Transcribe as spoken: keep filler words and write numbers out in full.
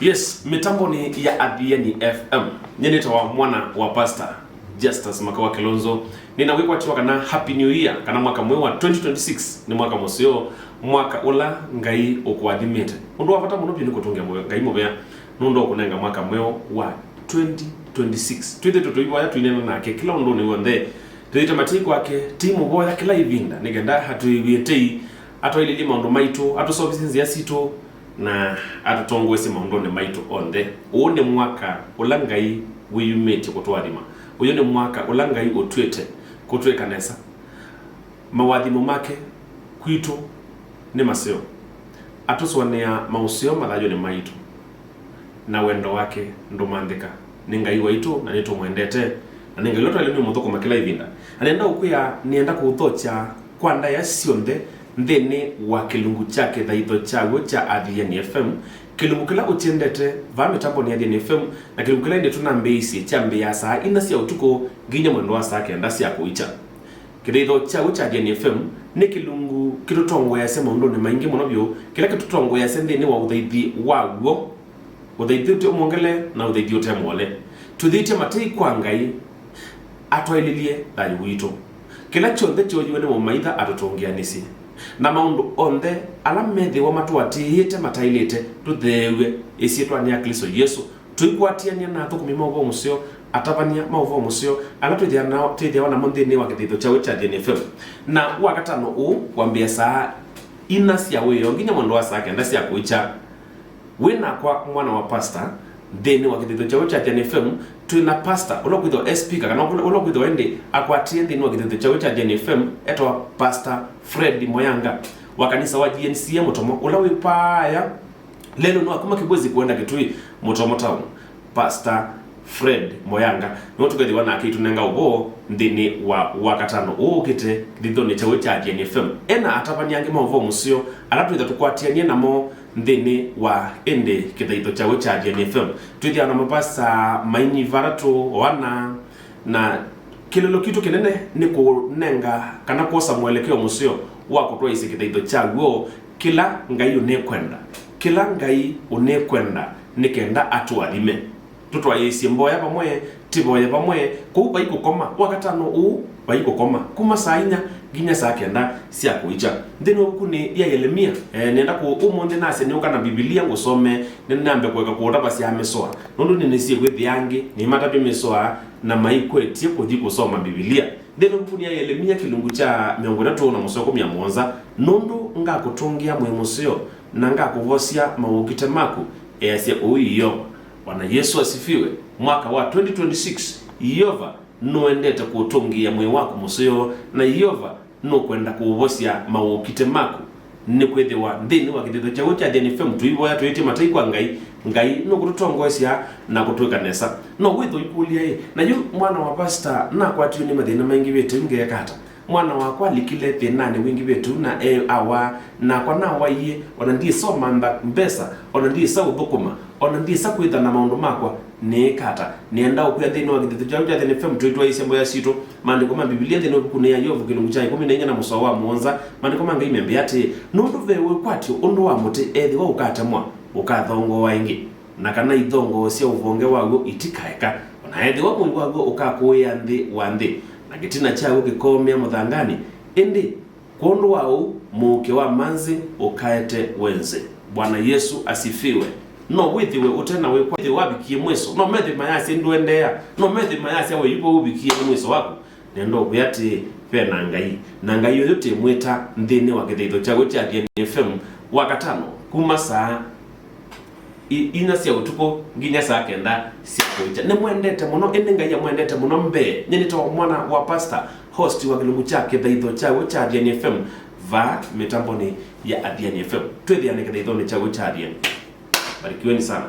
Yes, mĩtambonĩ ya Athiani F M. Nyie nĩtawa mwana wa Pastor Justus Makawa Kilonzo. Nĩna wĩkwatyo kana Happy New Year, kana mwaka mweũ wa twenty twenty-six nĩ mwaka mũseo, mwaka ũla Ngai ũkũathimĩte. Ũndũ wa vata mũno vyũ nĩ kũtũngĩa mũve-, Ngai mũvea nũndũ wa kũnenga mwaka mweũ wa twenty twenty-six. Twĩthĩtwe tũivoya tũineena nake kĩla ũndũnĩ w'onthe. Twĩthĩte matei kwake, tũimũvoya kĩla ĩvinda, nĩ kenda atwĩw'ĩe tei, atwaĩlĩlye maũndũ maitũ, atũseũvĩsye nzĩa sitũ, na atũtongoesye maũndũnĩ maitũ onthe. Ũũ nĩ mwaka ũla Ngai wĩyumĩtye kũtũathima. Ũyũ nĩ mwaka ũla Ngai ũtw'ĩte kũtwĩka nesa. Mawathimo make kwitũ nĩ maseo. Atũsũanĩaa maũseo mathayũnĩ maitũ, na wendo wake ndũmanthĩka. Nĩ Ngai waitũ, na nĩtũmwendete, na nĩ Ngai ũla twaĩle nĩ ũmũthũkũma kĩla ĩvinda. Na nĩenda ũkwĩa, nĩenda kũũthokya kwa ndaĩa syonthe nthĩnĩ wa kĩlungu kya kĩthaitho kyaw'o kya Athiani F M, kĩlungu kĩla ũkyendete vaa mĩtambonĩ ya Athiani F M, na kĩlungu kĩla ĩndĩ tũnambĩĩisye kyambĩĩaa saa inya sya ũtukũ nginya mwendo wa saa kenda sya kũikya. Kĩthaitho kyaw'o kya Athiani F M nĩ kĩlungu kĩtũtongoeasya maũndũnĩ maingĩ mũno vyũ, kĩla kĩtũtongoeasya nthĩnĩ wa ũthaithi waw'o, ũthaithi ũte mwongele na ũthaithi ũte mwole. Twĩthĩĩtye matei kwa Ngai atwaĩlĩlye thayũ witũ. Kĩla kyonthe kyoyiwe nĩ mũmaitha atũtũngĩanĩsye, na maũndũ onthe ala methĩwa matũatĩĩte mataĩlĩte tũtheew'e ĩsyĩtwanĩ ya Klĩsto Yesũ. Tũikwatĩanĩa na athũkũmi ma ũvoo mũseo, atavany'a ma ũvoo mũseo, ala twĩthĩawa nao, twĩthĩawa namo nthĩnĩ wa kĩthĩtho kyaũ kya Athiani F M. Na Wakatano ũũ wambĩĩa saa inya sya wĩoo nginya mwendo wa saa kenda sya kũikya. Wĩ nakwa mwana wa pastor, nthĩnĩ wa kĩthĩtho kyaũ kya Athiani F M, twĩ na pastor ũla ũkwĩthĩwa e speaker, kana ũla, ũla ũkwĩthĩwa ĩndĩ akwatĩe nthĩnĩ wa kĩthĩtho kyaũ kya Athiani F M, etawa Pastor Fred Moyanga wa kanisa wa G N C A Mũtomo, ũla wĩ paaya lelũnĩ wa kuma Kĩbwezi kũenda Kĩtui, Mũtomo Town. Pastor Fred Moyanga nĩwe tũkethĩwa nake itũnenga ũvoo nthĩnĩ wa Wakatano ũũ ũkĩte kĩthĩthonĩ kyaũ kya Athiani F M. Ena atavany'a angĩ ma ũvoo mũseo ala twĩtha tũkwatĩanĩe namo nthĩnĩ wa ĩndĩ kĩthaitho kyaũ kya Athiani F M. Twĩthĩawa na mapasta mainyiva atatũ o ana, na kĩlĩlo kitũ kĩnene nĩ kũnenga kana kwosa mũelekeo mũseo wa kũtwaĩĩsya kĩthaitho kya w'o kĩla Ngai ũnĩkwenda, kĩla Ngai ũnĩkwenda nĩ kenda atũathime. Tũtwaĩĩsye mboya vamwe, tĩvoye vamwe, kũu vai kũkoma, Wakatano ũũ vai kũkoma, kuma saa inya nginya saa kenda sya kũikya. Nthĩnĩ wa ĩvukunĩ ya Yelemia, eh, nĩenda kũ-, ũmũnthĩ nasya nĩũka na Mbivilia ngũsome, nĩnambe kũeka kũũtavasya mĩsoa, nũndũ nĩnĩsie kwĩthĩa angĩ nĩmatavye mĩsoa na maikwetye kũthi kũsoma Mbivilia. Nthĩnĩ wa ĩvukunĩ ya Yelemia kĩlungu kya mĩongo ĩtatũ na mũsoa ĩkũmi na mũonza, nũndũ ngakũtũngĩa mwĩĩ mũseo, na ngakũvosya maũkite maku, easya ũu Yeova. Bwana Yesu asifiwe. Mwaka wa twenty twenty-six, Yeova nũendete kũũtũngĩĩa mwĩĩ waku mũseo, na Yeova nũkwenda kũũvosya maũkite maku. Nĩkwĩthĩwa nthĩnĩ wa kĩthĩtho kyaũ kya Athiani F M tũivoya tũiĩtye matai kwa Ngai, Ngai nũkũtũtongoesya na kũtwĩka nesa. No wĩthwe ũikũlya-ĩ, na yu mwana wa pastor nakwatiwe nĩ mathĩna maingĩvĩte, yu ngeeka ata? Mwana wakwa alikile thĩnanĩ wingĩvĩtu na e awa, nakwa nawaie, ona ndyĩsa ũmantha mbesa, ona ndyĩsa ũthũkũma, ona ndyĩsa kwĩtha na maũndũ makwa. Nĩĩka ata? Nĩenda ũkwĩa nthĩnĩ wa kĩthĩtho kyaũ kya Athiani F M tũitwaĩĩsya mboya sitũ. Maandĩko ma Mbivilia nthĩnĩ wa ĩvukunĩ ya Yovu kĩlungu kya ĩkũmi na inya na mũsoa wa mũonza, maandĩko ma Ngai membĩa atĩĩ, nũndũ ve wĩkwatyo ũndũ wa mũtĩ ethĩwa ũkatemwa, ũkathongooa ĩngĩ, na kana ithongoo sya ũvonge waw'o itikaeka, o na ethĩwa mũi waw'o ũkakũĩa nthĩ wa nthĩ, na kĩtina kyaw'o kĩkoomea mũthanganĩ, ĩndĩ kwondũ wa ũu mũuke wa manzĩ ũkaete we nzĩ. Bwana Yesu asifiwe. No wĩthĩwe ũte na wĩkwatyo wavikie mwĩso, no methĩ mayasya ndũendeea, no methĩ mayasya we yu vau ũvikie nĩ mwĩso waku. Nenda ũkwĩa atĩĩ, ve na Ngai, na Ngai ũyũ tĩmwĩta nthĩnĩ wa kĩthĩtho kyaũ kya Athiani F M Wakatano kuma saa i-, inya sya ũtukũ nginya saa kenda sya kũikya. Nĩmwendete mũno, ĩndĩ Ngai amwendete mũno mbee. Nyie nĩtawa mwana wa pastor, host wa kĩlungu kya kĩthaitho kyaũ kya Athiani F M vaa mĩtambonĩ ya Athiani F M. Twĩthĩane kĩthaithonĩ kyaũ kya Athiani. Barikiweni sana.